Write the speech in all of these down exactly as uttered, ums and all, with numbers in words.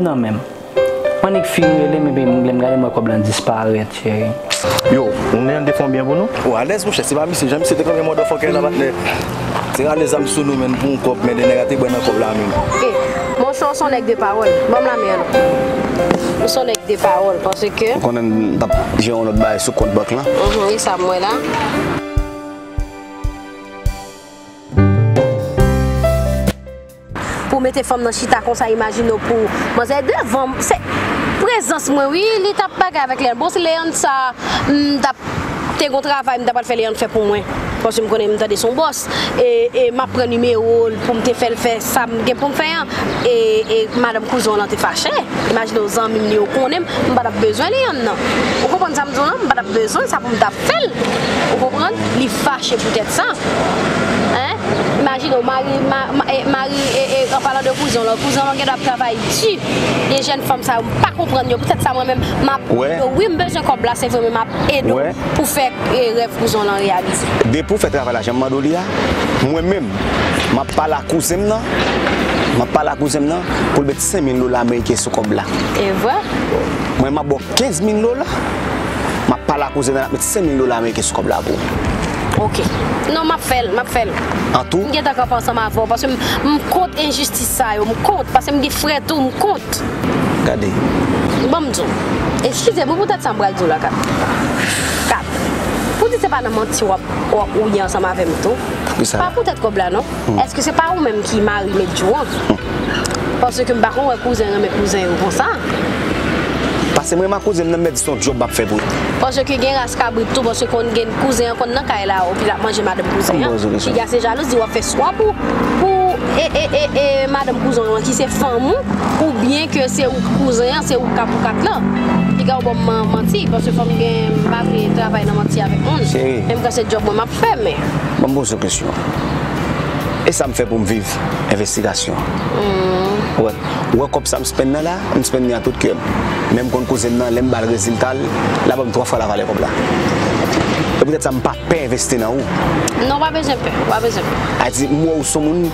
Nan menm. M annik fin rele m, epi lè m gade, m wè kòb lan disparèt, cheri. Yo, nou te fè yon byen pou nou? Ou alèz, monchè, se pa misye. Jan misye te kanpe motherfucker la, patnè. Te rale zam sou nou, menn, pou yon kòb, men de nèg la te bwè nan kòb la, menn. E, monchè, w se yon nèg de pawòl. Ban m lamen an non. Ou se yon nèg de pawòl, paske ou konnen m t ap jere yon lòt bagay sou kont bank lan. Mhm, e sa m wè la. Pou mete fanm nan chita konsa, imajine w pou manzè devan m, se prezans mwen, wi, li t ap bagay avèk Leandre. Bon, si Leandre sa, m t ap te gon travay, m ta pral fè Leandre fè pou mwen. Paske m konnen m tande se yon bòs. E, e m ap pran nimewo l pou m te fè l fè sa m gen pou m fè an. E, e madanm kouzen w lan te fache. Imajine w zanmi m li, ou konnen m, m pa t ap bezwen Leandre nan. Ou konprann sa m di w lan? M pa t ap bezwen sa pou m t ap fè l. Ou konprann? Li fache poutèt sa. Hein? Imajine w, mari, ma, ma, e, mari, e, e, an palan de kouzen w lan, kouzen w lan gen dwa ap travay di. Gen jèn fanm sa yo, m pa konprann yo. Poutèt sa, mwen menm, m ap ede w. Wi, m bezwen kòb la, se vre, men m ap ede w pou fè, e, rèv kouzen w lan reyalize. Depi w fè travay la, jan m mande w li a, mwen menm, m ap pale a kouzen m nan, m ap pale a kouzen m nan pou l met senk mil dola ameriken sou kòb la. E vre? Mwen, m ap ba w kenz mil dola, m ap pale a kouzen nan, l ap met senk mil dola ameriken sou kòb la pou ou. Ok. Non, m ap fè l, m ap fè l. An tou? M gentan kanpe ansanm avè w, paske m, m kont enjistis sa yo, m kont, paske m gen frè tou, m kont. Gade. Ban m di w. Eskize m, wi, poutèt sa m pral di w la, Kat. Kat. Pou di se pa nan manti w ap, w ap, ou ye ansanm avè m tou. Poukisa? Pa poutèt kòb la, non. Hmm. Èske se pa ou menm ki mari Medjou an? Hmm. Paske m pa konn wè kouzen renmen kouzen yo konsa. Pase mwen, ma kouzen m nan, m di se yon djòb m ap fè pou li. Paske gen ras kabrit tou, paske konn gen kouzen an konn nan kay la, epi l ap manje madanm kouzen an. Piga se jalouzi, w ap fè swa pou, pou, e, e, e, e, madanm kouzen an ki se fanm ou, oubyen ke se ou k kouzen an, se ou k ap ou kat lan. Piga w ban m man-, manti, paske fò m gen, m pa vle travay nan manti avèk moun. Cheri. Menm kan se djòb mwen m ap fè, men. Ban m poze w kesyon. E sa m fè pou m viv? Envestigasyon. Ou wè, ou wè kòb sa m spenn nan la, m spenn li a tout kè m. Men m konn kouzen m nan, lè m ba l rezilta l, l a ban m twa fwa lavalè kòb la. E poutèt sa m pa pè envesti nan ou. Non, w pa bezwen pè, w pa bezwen pè. A di, m wè ou se yon moun,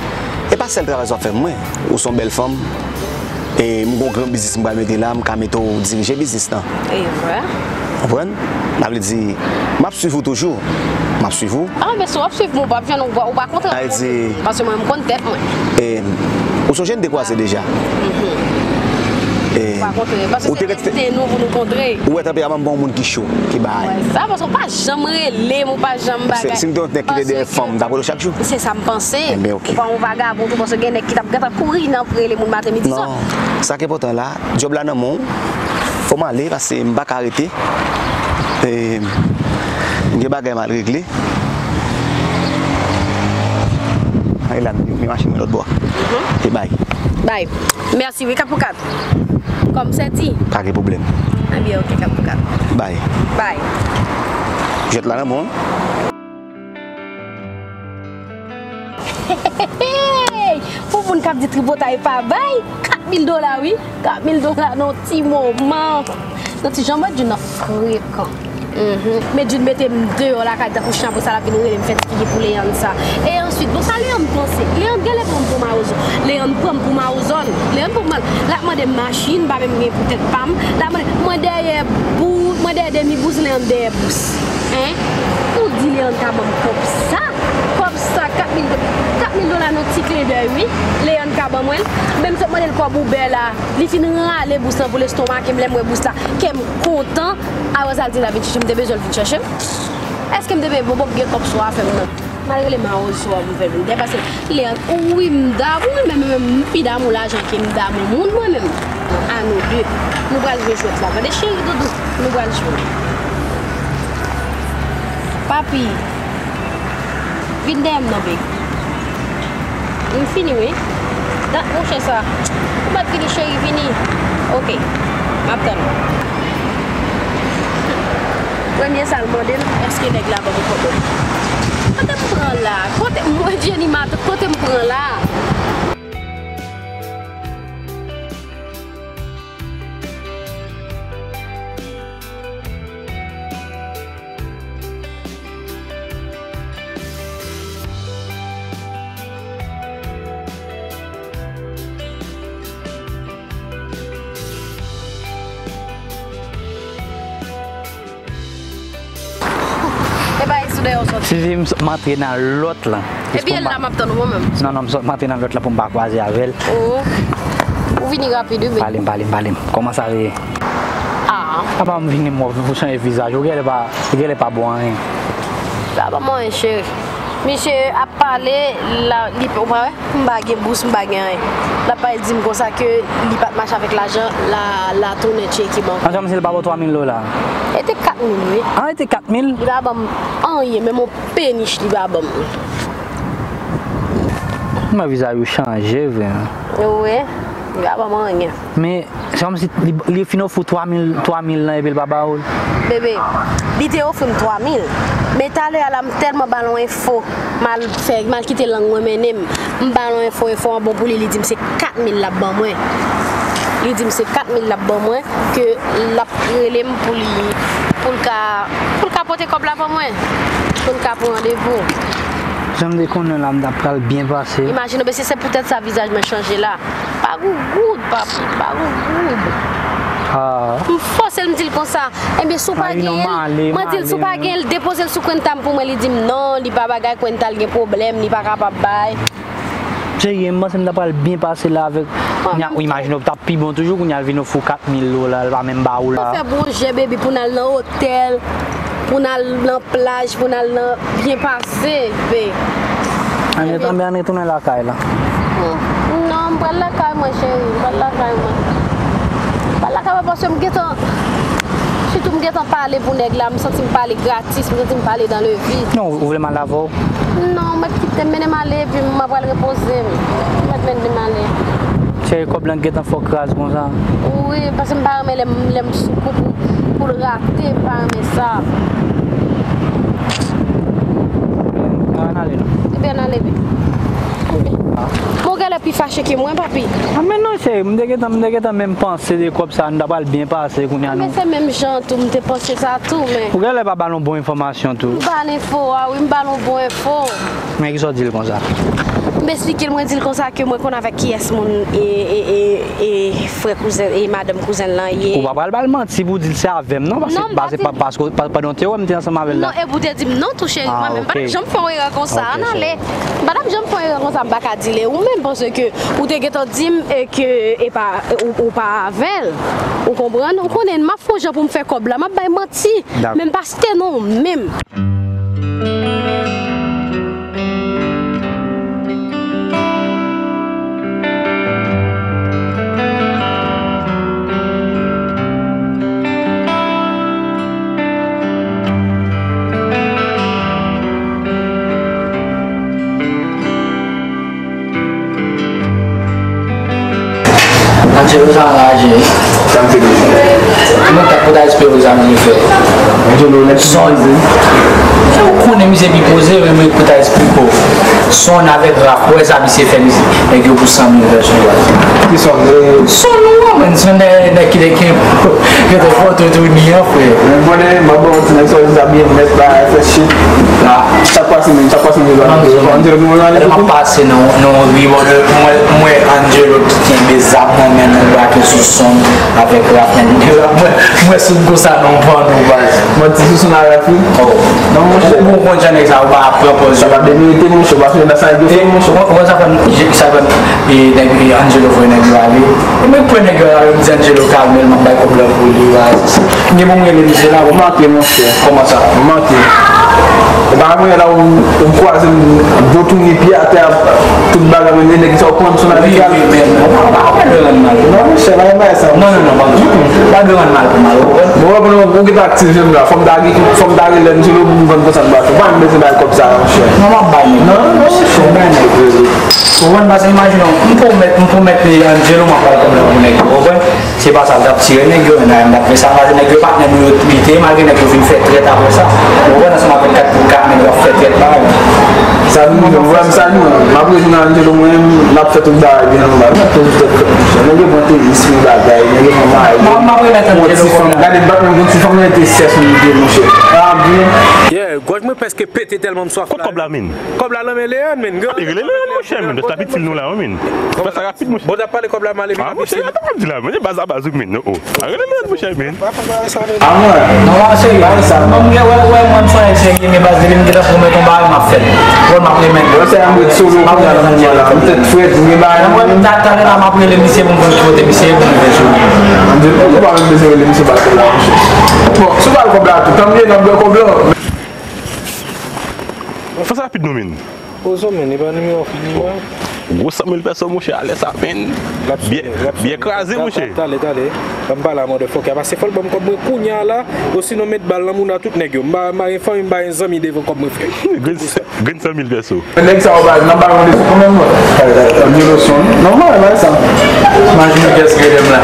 e pa sèl travay sa w ap fè pou mwen. Ou se yon bèl fanm, e m gon gran biznis m pral mete la, m ka mete w dirije biznis lan. E vre. Konprann? Sa vle di, m ap swiv ou toujou. M ap swiv ou. Ah, men si w ap swiv mwen, ou p ap jwenn, ou pa, ou pa kontre avè m. Paske mwen, m konn tèt mwen. E, ou sonje n te kwaze deja? Mhm. E, ou pa kontre. Paske se te nou pou nou kontre. Ou wè tanperaman m pa yon moun ki cho, ki bay. Wè, sa, paske ou pa janm rele m, ou pa janm bagay. Si m te yon nèg ki te dèyè fanm, m t ap rele w chak jou. Se sa m panse. Enben, ok. Ou pa yon vagabon tou, paske gen nèg ki t ap gentan kouri nan rele moun maten, midi, swa. Non, sa k enpòtan la, djòb la nan men w. Fò m ale, paske m pa ka rete. E, m gen bagay m al regle. E la, m gen machin mwen lòt bò. Mhm. E bay. Bay. Mèsi, wi, kat pou kat. Kòm sèti. Pa gen pwoblèm. Ebyen, ok, kat pou kat. Bay. Bay. Jwèt la nan men w. Pou moun k ap di tripotay pa bay, kat mil dola, wi. Kat mil dola nan yon ti moman. Nan ti jan mwen di nan frekan. Mhm. Medjou mete m deyò lakay tankou chen, apre sa l ap vin rele m fè ti figi pou Leandre sa. E answit, bon, sa Leandre panse? Leandre genlè pran m pou mawozo. Leandre pran m pou mawozo. Leandre pran m, l ap mande m machin, m pa menm gen pou tèt pa m. L ap mande, mwen dèyè bou-, mwen dèyè demi bous, Leandre dèyè bous. Hein? Ou di Leandre ka ban m kòb sa? Kòb sa, kat mil do-, kat mil dola nan ti kledèy, wi. Leandre ka ban mwen l. Men m sot mande l kòb Uber la. Li fin rale bous lan pou l estomake m, lè m wè bous la, kè m kontan. Apre sa, l di l ap vin chèche m, m te bezwen l vin chèche m. Èske m te bezwen, bon, bon, gen kòb sou afè m nan? M al rele mawozo a pou l fè vin dèyè, paske lè, wi, m damou, men, men, men, m pi damou lajan ke m damou moun, mwen menm. A nou de. Nou pral jwe jwèt la. Tande, cheri doudou, nou pral jwe. Papi. Vin dèyè m non, baby. M fini, wi. Dat monchè sa. Ou mèt vini, cheri, vini. Ok. M ap tann ou. Premye sa l mande m, èske nèg la ban m kòb mwen? Kote m pran la? Kote mwen, Jenny Mato, kote m pran la? Si m antre nan lòt lan. Epi e la m ap tann ou mwen menm. Non, non, m antre nan lòt lan pou m pa kwaze avè l. Ou vini rapid, wi, men. Pale m, pale m, pale m. Kòman sa ye? Ah. Apa m vini m wè w chanje vizaj. Ou genlè pa, ou genlè pa bon anyen. Sa pa mwen, cheri. Misye ap pale, la, li, ou pa wè? M pa gen bous, m pa gen anyen. L ap pale di m konsa ke li pa t mache avèk lajan, la, la tounen tcheke bank. Ansanm si l pa ba w twa mil dola. E te kat mil, wi. Ah, e te kat mil? Li pa ban m anyen, menm yon penich li pa ban m. Mwen vizaj ou chanje vre. Wi, li pa ban m anyen. Men, se kòmsi li, li fin ofri w twa mil, twa mil lan epi l pa ba ou l. Bebe, li te ofri m twa mil. Men talè a la, m tèlman ba l yon enfo. M al fè, m al kite lang mwen mennen m. M ba l yon enfo, enfo an bon pou li, li di m se kat mil l ap ban mwen. Li di m se kat mil l ap ban mwen, ke l ap rele m pou li, pou l ka, pou l ka pote kòb la ban mwen, pou n ka pran randevou. Jan m te konnen w la, m t ap pral byen pase. Imajine w, mesye, se poutèt sa vizaj mwen chanje la. Pa gougoud, papi, pa gougoud. Ah. M fòse l, m di l konsa. Ebyen, si w pa genyen l, mwen di l, si w pa genyen l, depoze l sou kwenta m pou mwen. Li di m non, li pa bagay, kwenta l gen pwoblèm, li pa kapab bay. Serye, m panse m ta pral byen pase la avèk. Kounye a, ou imajine w t ap pi bon toujou, kounye a l vin ofri w kat mil dola, l pa menm ba ou la. Fè bon jè, baby, pou n al nan otèl, pou n al nan plaj, pou n al nan byen pase, be. Ann ret, ann, ann retounen lakay la. Hmm. Non, m pral lakay mwen, cheri, m pral lakay mwen. M pral lakay mwen paske m gentan, sitou m gentan pale pou nèg la, m santi m pale gratis, m santi m pale dans le vide. Non, ou vle m al avè w? Non, mèt kite m, mennen m ale, epi m pral repoze m. Mèt mennen m ale. Cheri, kòb lan gentan fè w kraz konsa. Wi, paske m pa renmen lè m, lè m sou kou pou, pou l rate, m pa renmen sa. Ann ale non. Ebyen, ann ale, wi. Ebyen. Ah. Bon, ou genlè pi fache ke mwen, papi. Ah, men non, cheri, m te gentan, m te gentan menm panse de kòb sa, nou ta pral byen pase kounye a. Men se menm jan tou, m te panse sa tou, men. Ou genlè pa ba l yon bon enfòmasyon tou. M ba l enfo a, wi, m ba l yon bon enfo. Men kisa w di l konsa? M esplike l, mwen di l konsa ke mwen konn avèk kiyès moun e, e, e, e frè kouzen, e madanm kouzen l lan ye. Ou pa pral ba l manti pou w di l se avè m, non, paske, paske pa, paske pa, pandan w te wè m te ansanm avè l la. Non, epi w te di m non tou, cheri, mwen menm, m pa t ap janm fè yon erè konsa, ann ale. M pa t ap janm fè yon erè konsa, m pa ka di l e ou menm, paske ou te gentan di m, e, ke, e pa, ou, ou pa avè l. Ou konprann? Ou konnen, m ap fè yon jan pou m fè kòb la, m ap bay manti. Men m pa site non w menm. Angelo sa anraje wi. Sa m te di. Mwen tèt pou ta esplike w sa m te fè. Angelo nèg ki poze. Ou konnen misye pi poze, men mwen pou ta esplike w. Son avèk Raf, wè sa misye fè misye. Nèg yo pou san mil vèsyon baz. Ki son? Son nou an, man, son nèg, nèg ki te gen, ki te foto tou ni an, frè. Men konnen, mwen bon, ti nèg sa, sa byen nèt la, fè shit. Sa k pase menm, sa k pase menm, Angelo, Angelo, Angelo, Angelo, m ap pase nan, nan yon reward, mwen, mwen, Angelo ki kenbe zam nan men l, brake sou Son avèk Raf, men mwen, mwen sou konsa nan yon panno, baz. Mwen di sou Son avèk li. Oh. Non, monchè. Ou, ou konn jan nèg sa, ou pa pran pòz yo. Sa pa demerite, monchè, paske nan sa yo fè, monchè. Ou konn sa fè m, sa fè m, e, nèg, e, Angelo voye nèg yo ale. E mwen pran nèg yo la, yo di Angelo kalme l, m ap bay kòb la pou li, baz. Gen pou mwen rele misye la, ou manke, monchè. Kòman sa? Ou manke. Ou pa konnen la ou, ou kwaze m, do tounen pye atè, tout bagay, men nèg sa ou pran m sou la. Wi, wi, men ou pa, ou pa, ou pa dwe rann mal. Non, monchè, pa gen bagay sa. Non, non, non, pa, pa dwe rann mal pou mal, ou konprann? Bon, ou konprann, ou gentan aktif jodi la, fò m ta gen, fò m ta gen lè m sou lo pou m vann konsa m ba tou. Pa m bezwen bay kòb sa, monchè. Non, m ap bay nèg. Non, non, monchè, bay nèg. Ou konprann, paske imajine w, m pwomèt, m pwomèt Angelo m ap bay kòb la pou nèg yo, ou konprann? Se pa sa l t ap tire nèg yo, men m pa t fè sa, paske nèg yo patnè nou yo li te ye, malgre nèg yo fin fè trèt apre sa. Ou konprann, ansanm avèk kat pou kat, nèg yo ap fè trèt parèy. Sa nou, mwen, m sa nou, m ap rejwenn Angelo, mwen, n ap fè tout bagay byen nòmal. Mwen toujou fè Monchè, nèg yo pran tenis, men bagay, nèg yo pran mayo. M ap remèt Angelo ti fanm, kòb la. Gade, m pa t menm gon ti fanm nan te sèch mwen te, monchè. Ah, byen. Yeah, gòj mwen prèske pete tèlman m swaf la. Kot kòb la, men? Kòb la nan men Leandre, men. Gade, rele Leandre, monchè, men. Jòs la pitit nou la, wi, men. Fè sa rapid, monchè. Bon, n ap pale kòb la, m ale. Ah, monchè, sa pa di la, men. Baz a baz, wi, men. Oh, oh. Rele Leandre, monchè, men. Ah, mwen. Non, non, serye. Mwen, mwen, mwen, mwen, m son nèg serye, men baz, depi m gentan pwomèt yon bagay, m ap fè l. Bon, m ap remèt. Mwen, se yon bout solo, m ap remèt. M tèt frèt, m gen bagay. Mwen, mwen, ta-, talè la, m ap rele misye pou m konn ki kote misye ye pou m vin sou li. M di, ou pa menm bezwen rele misye, pa la, monchè. Bon, si w ba l kòb la tou, tanmiye, n ap ba w kòb la. Fè sa rapid non, men. Ozo, men, li pa nimewo fini, non. Gwo san mil pèso, monchè, alè sa, men. L ap sone, l ap sone. Byen kraze, monchè. Talè, talè, talè. Ban m pale a motherfucker, paske fò l ban m kòb mwen kounye a la, osinon m met bal nan mouda tout nèg yo. M pa, m pa gen fanmi, m pa gen zanmi devan kòb mwen, frè. Grenn san mil pèso. Nèg sa yo, baz, nan balon de sou kanmenm, mwen. Angelo son. Non, mwen, mwen, sa. Imajine kiyès ki rele m la.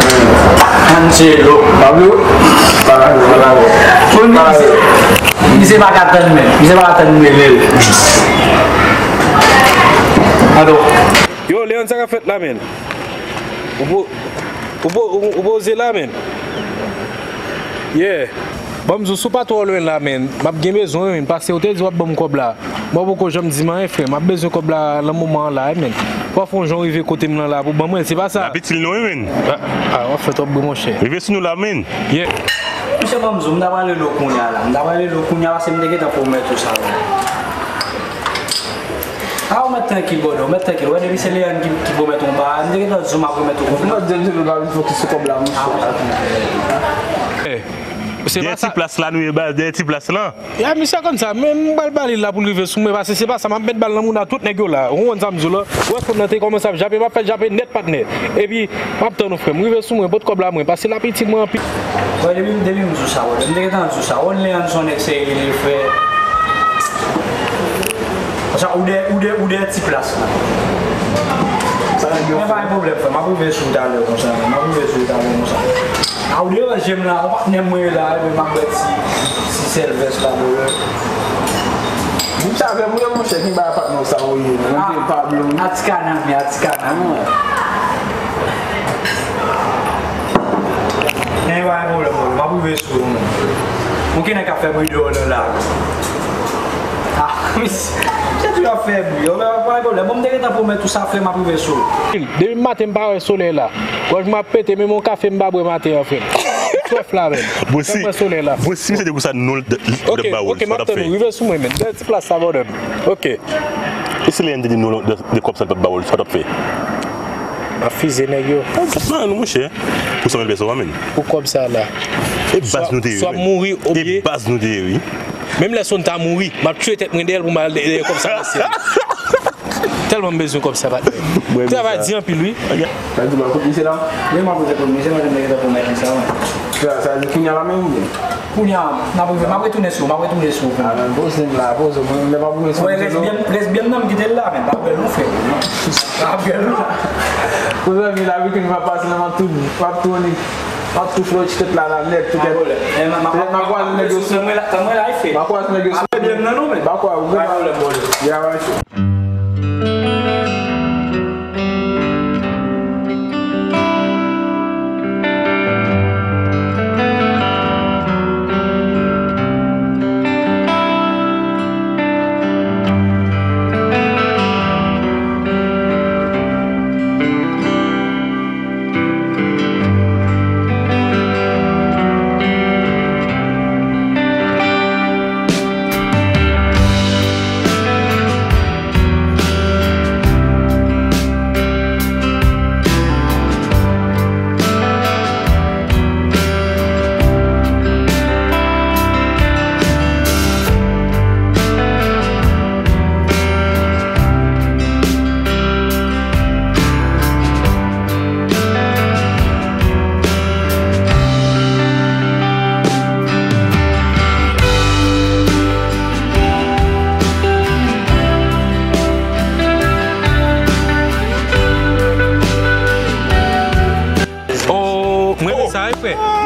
Angelo. Pablo? Pablo, Pablo. Misye pa ka tann menm. Misye pa ka tann m rele l. Alo. Yo, Leandre, sa k ap fèt la, men? Ou po-, ou po-, ou, ou poze la, men? Yeah. Bon, m di w, si w pa twò lwen la, men, m ap gen bezwen w, men, paske w te di w ap ban m kòb la. Mwen poko janm di m anyen, frè. M ap bezwen kòb la nan moman an la, men. Fò w fè yon jan w rive kote m nan la pou ban mwen, se pa sa? L ap itil nou, wi, men. Ah, ah, w ap fè twòp bri, monchè. Rive sou nou la, men. Yeah. Monchè, ban m di w, m ta pral rele w kounye a la. M ta pral rele w kounye a paske m te gentan pwomèt ou sa, men. Ah, ou mèt trankil, brother, ou mèt trankil. Ou wè, depi se Leandre ki, ki pwomèt ou yon bagay, m te gentan di w m ap remèt ou kòb la. Ou mèt di Angelo pa vin fokis sou kòb la, monchè. Ah, eh, se pa sa. Dèyè ti plas la nou ye, baz, dèyè ti plas la. Ya, misye konn sa, men m pral ba li la pou l rive sou mwen, paske se pa sa, m ap met bal nan mouda tout nèg yo la. Ou konprann sa m di w la? Ou wè fanm nan te kòmanse ap jape, m ap fè l jape nèt, patnè. Epi, m ap tann ou, frè m. Rive sou mwen, pot kòb la mwen, paske l ap itil mwen anpil. Wè, depi, depi m di w sa, wè, m te gentan di w sa. Only Anson nèg serye li, frè. Konsa, ou dèyè, ou dèyè, ou dèyè ti plas la. Men pa gen pwoblèm, frè. M ap rive sou ou talè konsa, men. M ap rive sou ou talè konsa. A, ou deranje m la, yon patnè m mwen la, epi m ap wè ti, ti sèl vès la, bro. Gwoup sa fè m ri, monchè, ki bay patnè w sa ou ye, non? Mwen se Pablo, wi. Atikana, men Atikana. Men pa gen pwoblèm, bro. M ap rive sou ou, men. Ou ki nèg k ap fè bri deyò nan la? Ah, misye, misye toujou ap fè bri. Yo, men pa gen pwoblèm. Bon, m te gentan pwomèt ou sa, frè, m ap rive sou ou. Depi maten, m pa wè solèy la. Gòj mwen ap pete, menm yon kafe m pa bwè maten an, frè m. Swaf la, menm. Bon, si. Fè m wè solèy la. Bon, si misye te konsa, nou, l, l, l, ok, ba w, ok, m ap tann ou. Rive sou mwen, menm. Dèyè ti plas sa, brother m. Ok. E si Leandre te di nou, de, de kòb sa, l p ap ba w, sa w t ap fè? M ap fize nèg yo. Ou fèt nan nou, monchè. Pou san mil pèso, menm. Pou kòb sa la. E baz nou te ye, swa m mouri, oubyen. E baz nou te ye, wi. Menm lè Son ta mouri, m ap tchwe tèt mwen dèyè l pou m al dèyè kòb sa nan syèl. Tèlman m bezwen kòb sa, patnè. Travay di anpil, wi. Sa di m al kout misye la? Wi, m ap kout misye, m ap kout misye, m ap kout misye. Sa, sa di kounye a la menm, oubyen? Kounye a, m ap rive, m ap retounen sou, m ap retounen sou. Ah, men poze m la, poze m, mwen, lè m ap retounen sou. Wè, rès byen, rès byen nan m kite l la, men pa bèl non, frè. Pa bèl non. Pou zanmi la, wi, ki va pase nan m ap tou, m ap tou, m ap tou flotch tèt la, la, nèt, tou tèt. M ap kwaze nèg yo sou. M ap kwaze nèg yo sou. Pa bèl non, men. Pa kwaze, ou gen. Yeah, right.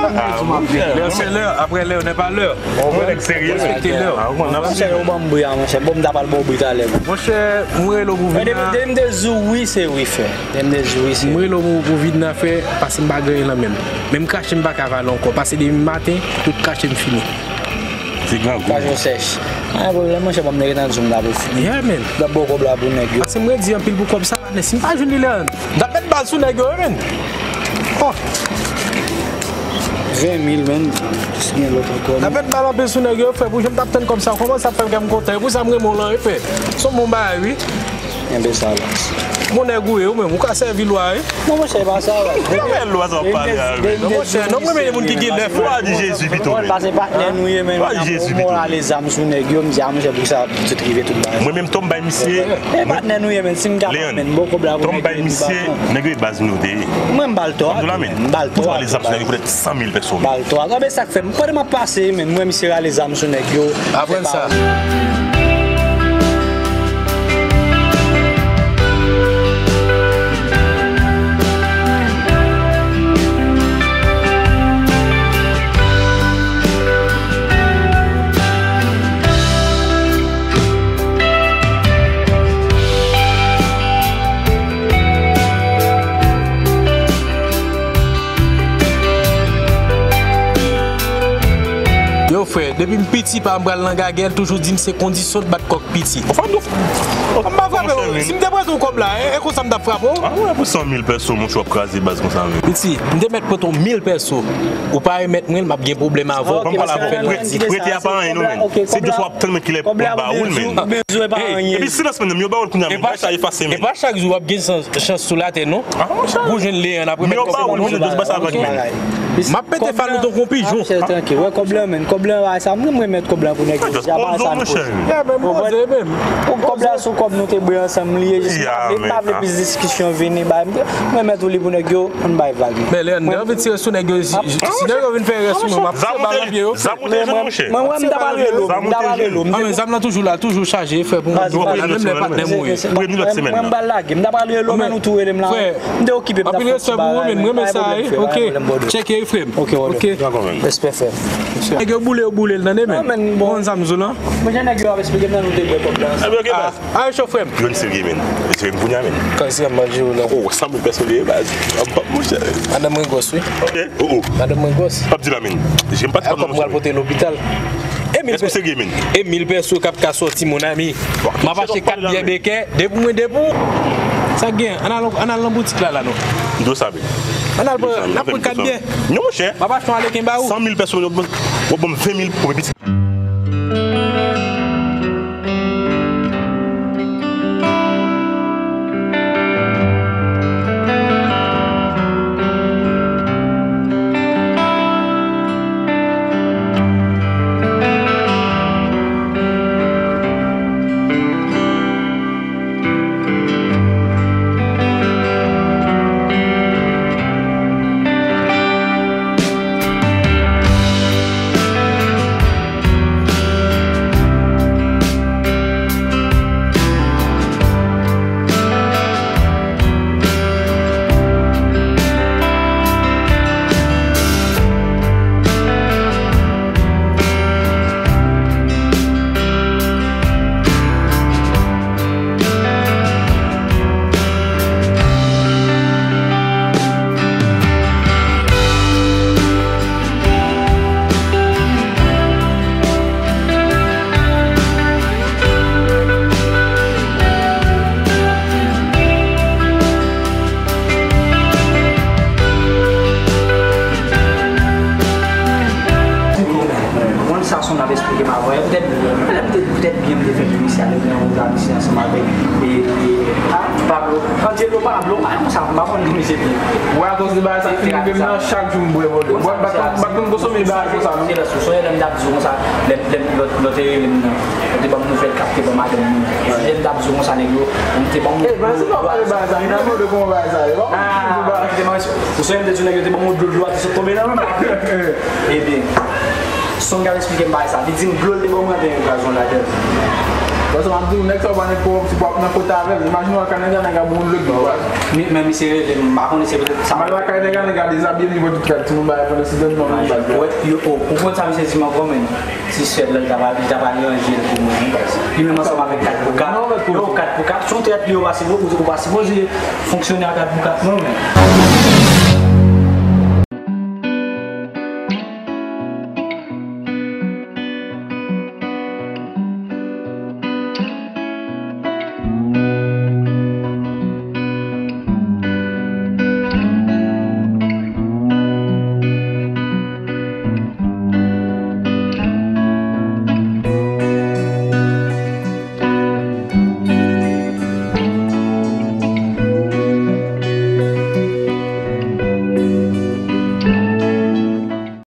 Lè se lè, apre lè n'est pas l'heure. Mwen nèg serye. Respekte lè. Monchè, yo ban m bri a, monchè. Bon, m ta pral ba w bri talè. Monchè, mwen rele w pou vin nan. Depi m te di w wi, se wi, frè. Depi m te di w wi, se wi. Mwen rele w pou vin nan, frè, paske m pa gen anyen nan men m. Menm krache m pa ka vale ankò. Paske depi maten, tout krache m fini. Se grangou. Krache w sèch. Anyen pwoblèm, monchè, ban m nèg nan di w m la pou fini. Yeah, man. L ap ba w kòb la pou nèg yo. Paske m redi anpil pou kòb sa. Nèg, si m pa jwenn li lè a, m t ap met bal sou nèg yo, wi, men. Oh. Ven mil, men. Jis gen lòt ankò. M t ap met bal anpil sou nèg yo, frè, pou jan m t ap tann kòb sa, kòman sa fè kè m kontan? E pou sa m renmen w lan, wi, frè. Se yon bon bagay, wi. Enben, sa la. Bon nèg ou ye, ou menm, ou ka sèvi lwa, wi. Non, monchè, e pa sa, wi. Ki afè lwa sa w ap pale a, wi? Non, monchè, non, mwen renmen moun ki gen lè, frè. Ou pa di Jezi pito, men. Pase patnè nou ye, men. Ou pa di Jezi pito. Mwen rale zam sou nèg yo, m di, a, monchè, pou sa, tout rive tout bagay. Mwen menm, Tom bay misye. E patnè nou ye, men, si m kapab, men, bon kòb la pou nèg yo, epi baton. Nèg yo e baz nou te ye. Mwen, m ba l tò. M ba l tò. Ou ale zam sou nèg yo poutèt san mil pèso. M ba l tò. Gade sa k fè m. Pandan m ap pase, men, mwen, misye rale zam sou nèg yo. Aprann sa. Yo, frè, depi m piti, pa m pral nan gagè, l toujou di m se kondisyon t bat kòk piti. Bon, fòk nou. M pa frape w. Si m te prete w kòb la, e, e konsa m t ap frape w? A, mwen, pou san mil pèso, monchè, w ap kraze baz konsa, men. Piti, m te mèt prete w mil pèso. Ou pa remèt mwen l, m ap gen pwoblèm avè w. Fò m pale avè w. Prete, prete a pa anyen, non, men. Se just w ap tann men kilè pou m ba ou l, men. Epi silans, men, m yo ba ou l kounye a, men. Bagay sa efase, men. E pa chak jou w ap gen chans, chans sou latè, non. Pou jwenn leyan, apre mèt kòb la. M ap pete fal ou tankou yon pijon. Monchè, trankil. Wè kòb la, men. Kòb la, sa, mwen, mwen mèt kòb la pou nèg yo. Just poze w, monchè. Pou kòb la sou kòb nou te bwè ansanm li ye, jis m pa vle, m pa vle plis diskisyon vini, bay, mwen mèt ou li pou nèg yo, ann bay vag. Men Leandre anvi tire sou nèg yo, si nèg yo vin fè erè sou mwen, m ap tire bal nan pye yo. Zam ou te jwenn, monchè? Mwen, mwen, m ta pral rele w, m ta pral rele w. A, men zam nan toujou la, toujou chaje, frè, pou mwen. Menm lè patnè m ou ye. Mwen, m pral lage, m ta pral rele w, men nou tou rele m la. M te okipe, m t ap fè ti bagay, men pa gen pwoblèm, frè, pa gen pwoblèm, brother. Tcheke, frè m. Ok, ok. Respè, frè m. Nèg yo boule, yo boule l, tande, men. Bon, zam zo la. Mwen, jan nèg yo ap esplike m nan, nou te bwè kòb la. A, cho, frè m. Yo n serye, men. Yo serye m kounye a, men. Kòm si ap manje ou la. Oh, san mil pèso li ye, baz. Ap, ap, monchè. Madanm mwen gwòs, wi. Oh, oh. Madanm mwen gwòs. P ap di la, men. Jem pa t. Kòb mwen al pote lopital. E mil pèso. Serye, men. E mil pèso k ap ka sòti, mon ami. M ap achte kat byè Becker, de pou mwen, de pou ou. Sa k gen? Ann al, ann al nan boutik la, la, non. M di w sa, men. Ann al pran, n ap pran kat byè. Non, monchè. M ap achte yon aleken ba ou. San mil pèso, w ap ban m ven mil pou mwen piti. Mwen sa son ap esplike m avan, poutèt, poutèt, poutèt byen m te fè pou misye, ale nan wout la, misye ansanm avèk, e, e, a, Pablo, Angelo Pablo, bagay konsa, m pa konn non misye byen. Ou wè, akoz de bagay sa, m rive m nan chak jou m bwè vòdè. Mwen pa t konn, pa t konn konsome bagay konsa, non. Se lè sou, sonje lè m t ap di w konsa, lè, lè, lòt, lòt te rele m nan, yo te ban m nouvèl k ap te ban madanm nou. Sonje lè m t ap di w konsa, nèg yo, m te ban m. E, baz, se pa pale bagay sa, m nan mande kòman bagay sa ye, pa konn ki bagay. Ou sonje m te di w nèg yo te ban m yon dlo, dlo a te sot tonbe nan men m. Ebyen. Son k ap eksplike m bagay sa. Li di m dlo l te ba w mwen te yon gazon ladan l. Paske m ap di w, nèg sa w pa nèg kòrèk, si w ap nan kote avè l, imajine w al kay nèg la, nèg la ba w yon dlo. Men, men misye rele m, m pa konnen se petèt sa. Mal la kay nèg la, nèg la dezabiye, li voye tout kay timoun bagay pandan se tèt non. Ou konn sa misye di m ankò, men ti sèl la, li ta pral li ta pral ranje l pou mwen, wi, baz. Li menm ansanm avèk kat pou kat. Yo, kat pou kat, se yon trèt li yo pa sipo- ou pa sipoze fonksyone ak kat pou kat non, men.